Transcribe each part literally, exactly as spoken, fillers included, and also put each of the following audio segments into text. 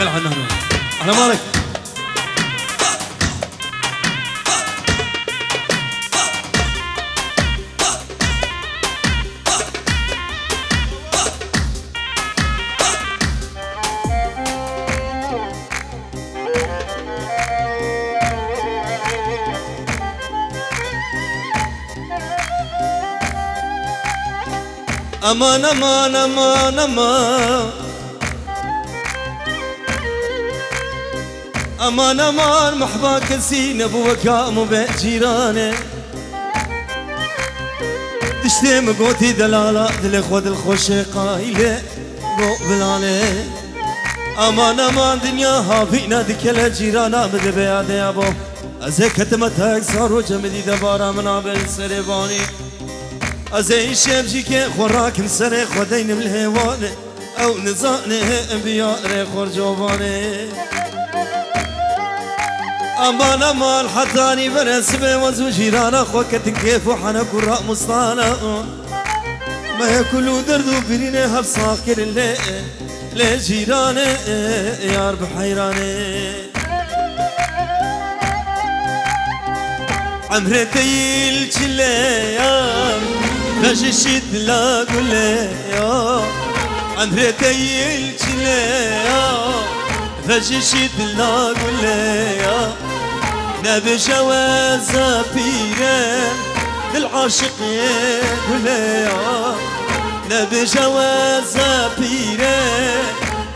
Ana malik. Aman, aman, aman, aman. Aman, aman, mehba kesî nebû weka min be cîranê. Tiştê min gotî delala, dilê xwe dilxweşê qayîlê go bilanê. Aman, aman, dinya havîna dikele cîrana min dibe yadeya bo. Ez ê ketime tek sar roce min dî debara min a ber serê vanê. Ez ê îşev jî ke xwe rakim serê xwe deynim li hêvanê. Ew nizane em biyarê xwe covanê. Aman, aman, hetanî bere sibê wez û cîrana xwe ketin kêf û hene ku ramustana. Me hê kul û derd û birînê hev sax kirin lê, lê cîranê yar bi heyranê. Emrê te yî li çile ya, vejişî dila gule ya. Emrê te yî li çile ya, vejişî dila gule ya. Nebêje weza pîre, dil aşiqê gule ya. Nebêje weza pîre,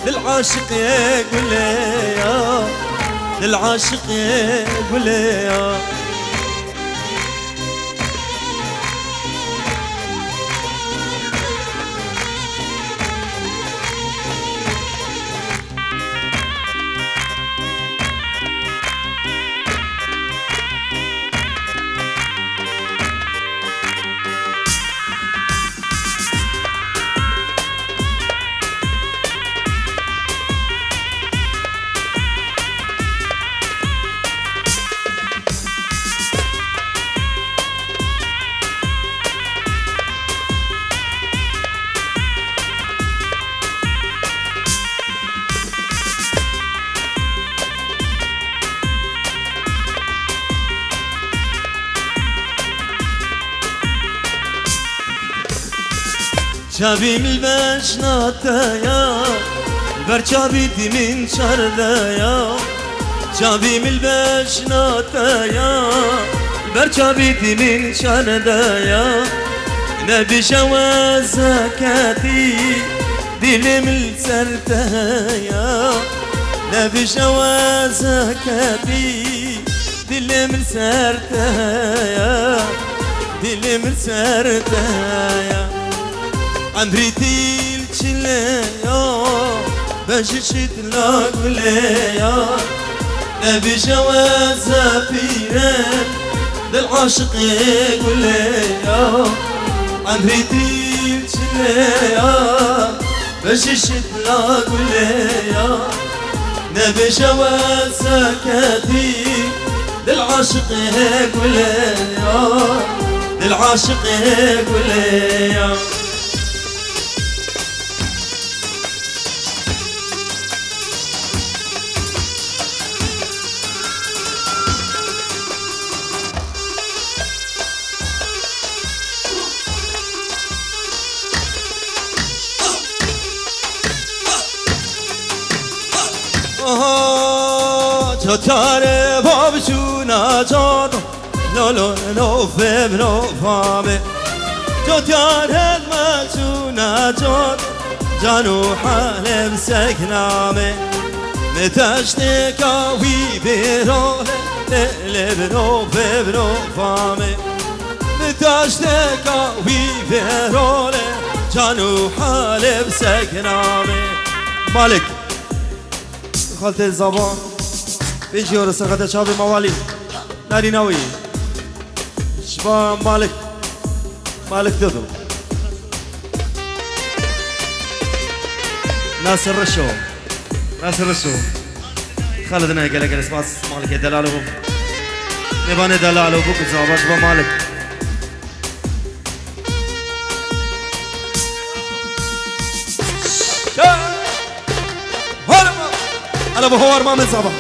dil aşiqê gule ya. Dil aşiqê gule ya. Çavî min li beşna te ya, li ber çavî dî min çar de ya. Çavî min li beşna te ya, li ber çavî dî min çar de ya. Nebêje weza ketî, dilê min li ser te ya. Nebêje weza ketî, dilê min li ser te ya. Dilê min li ser te ya. Emrî dîl çile ya, bejişî dila gule ya. Nebêje weza pîre, dil aşiqê gule ya. Emrî dîl çile ya, bejişî dila gule ya. Nebêje weza ketî, dil aşiqê gule ya. Dil aşiqê gule ya. Aha, cotare babjuna cado, lo, lo, lo, fem, lo, fame. Cotare majuna cado, canu halem sekname. Me taşteka wî bêro, le, le, bro, fe, bro, fame. Min taşteka wî vêrole, can û halê bi sekname. Malik. Xaltê Zaba. Pêncî euro serxete çavê mawalî. Narîna wî. Ji ba Malik. Malik Dodo. Nasir Rişo. Nasir Rişo. Xalidine gelek gelek spas. Malikê delalo. Mêvanê delalo bû ku zava ji bo Malik. Şa-, Horma. Ala bi hawar ma min zava.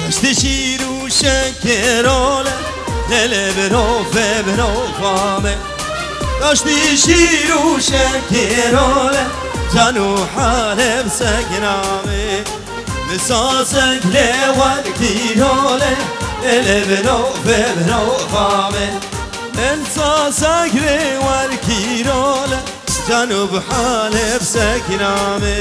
Daştê şîr û şekerole, lê lê bino fe bino fame. Daştê şîr û şekerole, can û Haleb sekname. Min sazek lê werkîrole, lê lê bino fe bino fame. Min sazek lê werkîrole, can û bi Haleb sekname.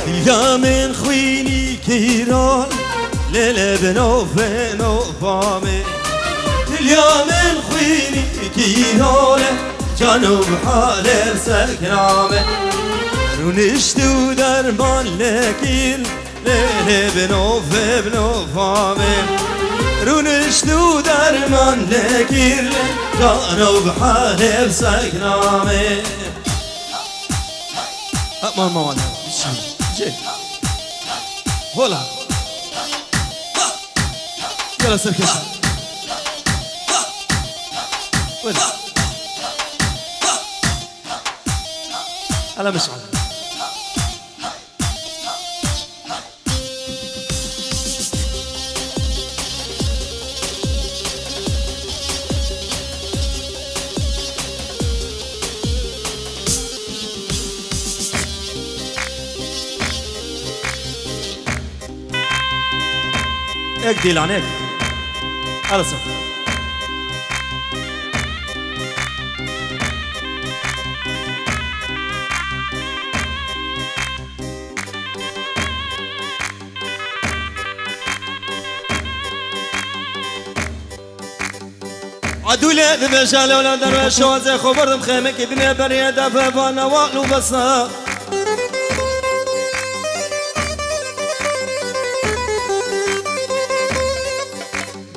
Dilya min xwînî kîrol, lê lê bino feno fame. Dilya min xwînî kîrol, can û bi Haleb sekname. Rûnişt û derman lekîr, lê lê bino fe bino fame. Rûnişt û derman lekîr, can û bi Haleb sekname. Aman mawan. Cê. Hola. Yala serkeş. Wala. Ala meşal. Ek dîlan, ek. Alisa. Adûle dibêje, lewla derweş şewazê xwe berdim xêmekî binê beriyê de vevana wal û besa.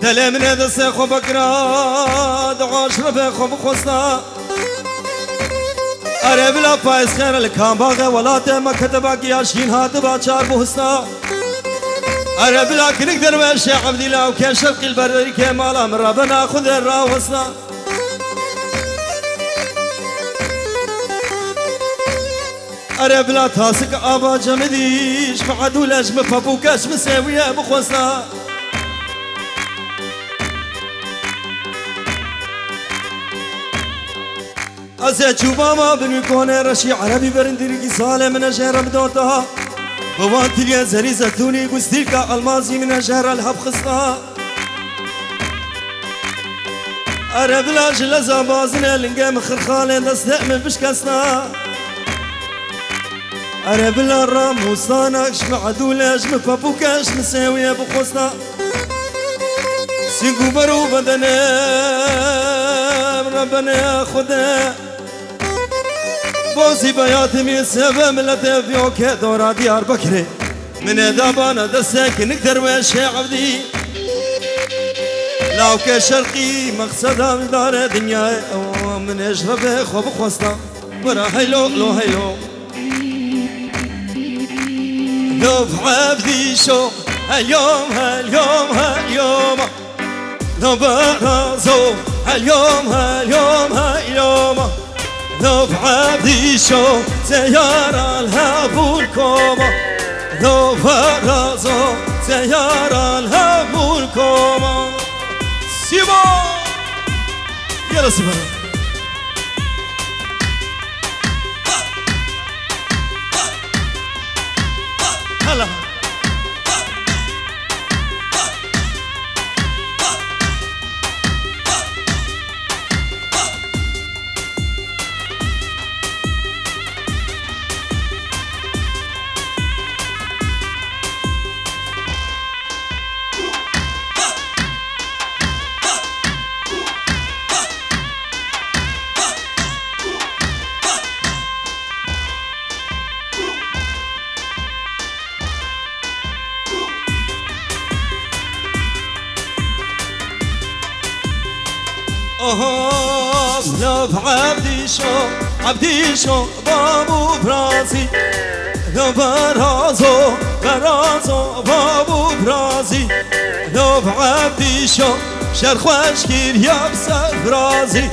Delê min ê destê xwe bikira, di aşrefê xwe bixwesta. Ere bila payîz xêr li Kambaxê welatê me ketiba giya şîn hatiba çar buhista. Ere bila kinik derweşê Evdîla û kê şerqî li berberî kê mala min re bena Xwedê rawesta. Ere bila tasik ava cemidî ji min edûle ji min pepûke ji min sêwiye bixwesta. Ez ê çûbama bin wî konê reşî erebî berin dirîkî salê min e jê re bidota. Bi van tiliyê zerî zetûnî gustîlka elmazî min e jê re li hev xista. Ere bila ji leza bazinê lingê min xirxalê destê min bişkesta. Ere bila ramûsana ji min edûle ji min pepûke ji min sêwiye bixwesta. Sîng û ber û bedenê min re benê Xwedê. Bozî beyatî min sêve miletê viyo ke dora Diyarbekirê. Min ê dabana destê kinik derweşê Evdî. Lawke şerqî mexseda dare dinyayê ew min ê ji revê xwe bixwesta. Bira heylo lo heylo. Dov Evdîşo, heyom, heyom, heyoma. Dov Berazo, heyom, heyom, heyoma. Dov Evdîşo, seyara lhevûn koma. Dov Berazo, seyara lhevûn koma. Sîba! Yere Sîba. Hala. Hop, lop Ebdîşo, Ebdîşo, bab û birazî. Lop Berazo, Berazo, bab û birazî. Lop Ebdîşo, şer xweş kiriya bi ser birazî.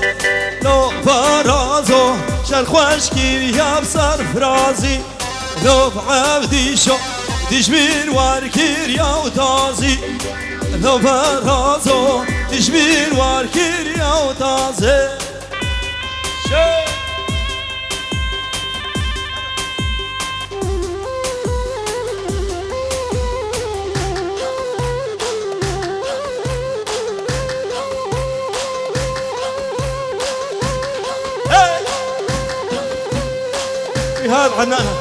Lop Berazo, şer xweş kiriya bi ser birazî. Lop Evdîşo, dijmin war kiriya û tazî. Lop Berazo, dijmin war kiriya û tazî. Şey! Hey! Îhab Henana.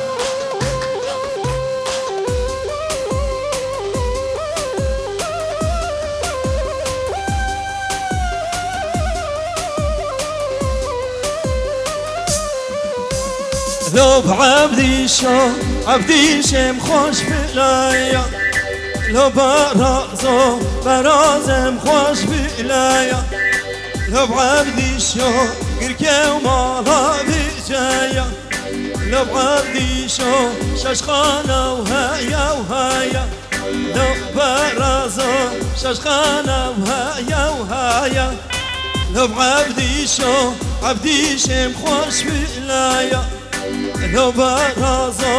Lop Ebdîşo, Ebdîşêm xweş bilaya. Lop Berazo, Berazêm xweş bilaya. Lop Ebdîşo, girke û mala vîcaya. Lop Evdîşo, şeşxana û heya û heya. Lop Berazo, şeşxana û heya û heya. Lop Evdîşo, Evdîşêm xweş bilaya. Lop Berazo,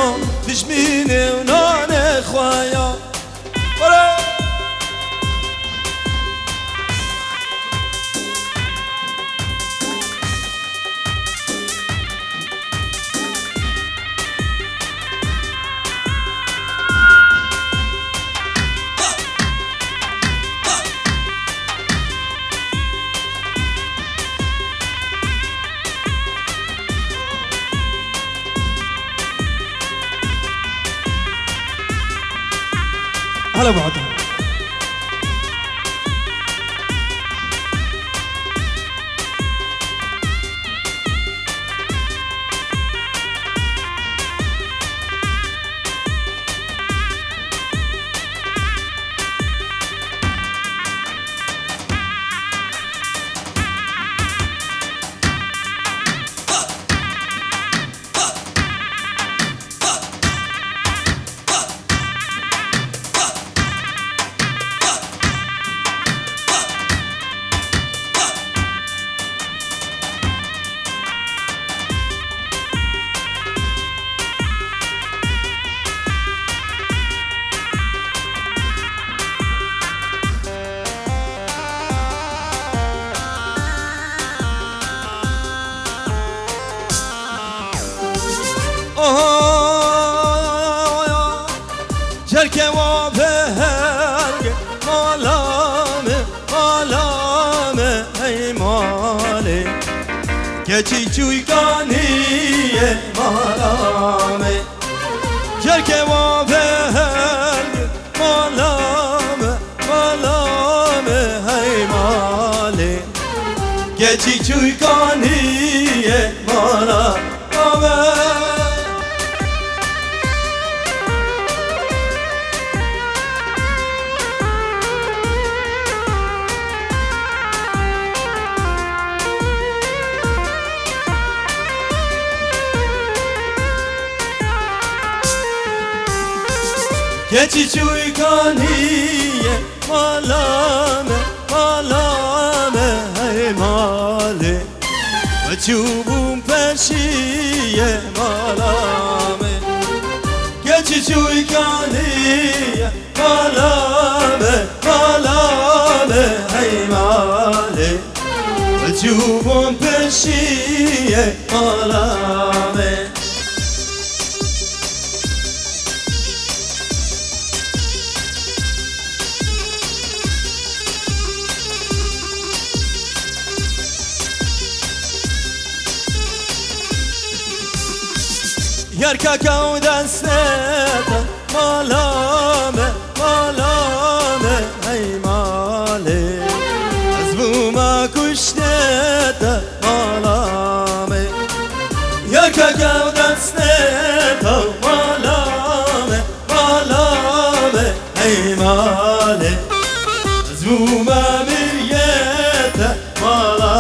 dijminê û nanê xweya. Ora! هلا بعض. Oho, cerke wa behel mala me, mala me, hey malê. Keçî çûykanî ye mala me. Cerke wa behel mala me, mala me, hey malê. Keçî çûykanî ye mala me. Keçî çûykanî ye mala me, mala me, hey malê. Çûbûm peşî ye mala me. Keçî çûykanî ye mala me, mala me, hey malê. Çûbûm peşî ye mala me. Yar kaka û destê te mala me, mala me, hey malê. Ez bûma kuştê te mala me. Yar kaka û destê te mala me, mala me, hey malê. Ez bûma miriyê te mala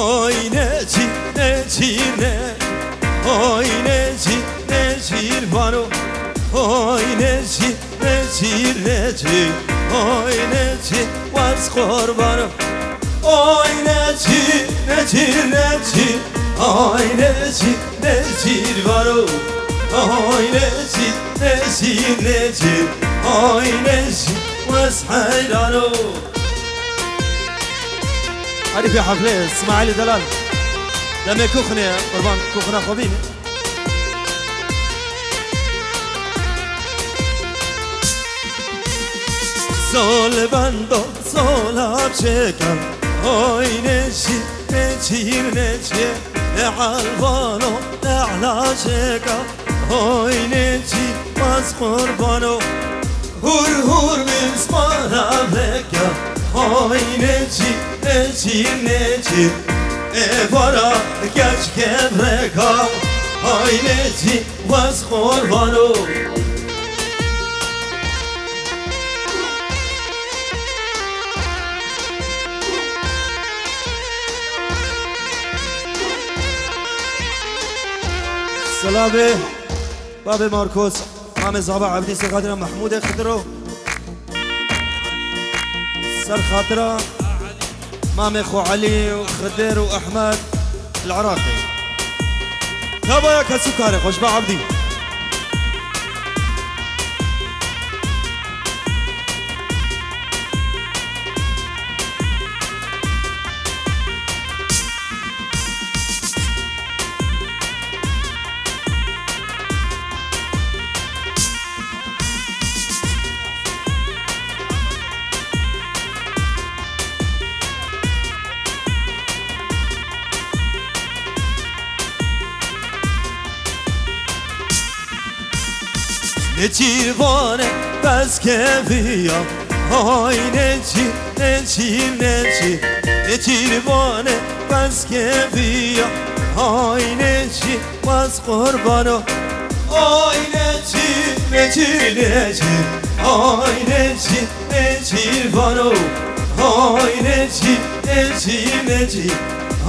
Oy necî, necî ne. Oy necî, necî vano. Oy necî, necî, necî. Oy necî, wez qurbano. Oy necî, necî, necî. Oy necî, necî vano. Oy necî, necî, necî. Oy necî, wez heyrano. Herîfê heflê Smaîlê Delal. Demê kuxinê, qurban kuxina xwe bîne. Sol bendo, sola çêka. Oy necî, necî, necî. Ne elvano, ne ela çêka. Oy necî, wez qurbano. Hur hur min spana veke. Oy necî, necî, necî. Êvara keç kevreka. Oy necî, wez qurbano. Silavê Babê Markos, Mamê Zava Evdî, ser xatira Mehmûdê Xidiro, ser xatira Mamê xwe Elî û Xidir û Ehmed li Iraqê. Tavaya kesûkarê xwe ji ba Evdî. Nêçîrvane pezkeviya, hay nêçîr, nêçîr, nêçîr. Nêçîrvane pezkeviya, hay nêçîr, wez qurbano. Hay nêçîr, nêçîr, nêçîr. Hay nêçîr, nêçîrvano. Hay nêçîr, nêçîr, nêçîr.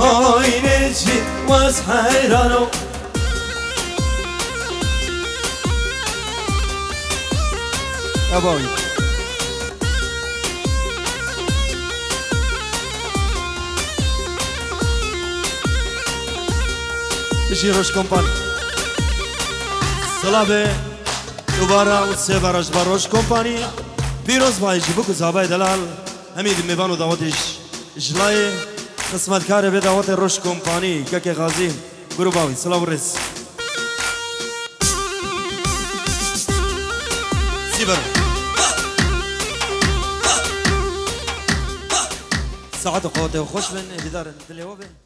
Hay nêçîr, wez heyrano. Ebawî. Bijî Roj Kompanî. Silavê dubara û sêvara ji ber Roj Kompanî. Pîroz bayî ji bo ku Zavayê Delal hemî di mêvan û dawetê ji, ji layê xizmetkarê vê dawetê Roj Kompanî, Kekê Xazî. Gruba wî, silav û rêz. Sîber. Saet û qewetê xweş bin, hêvîdar in dilê we be.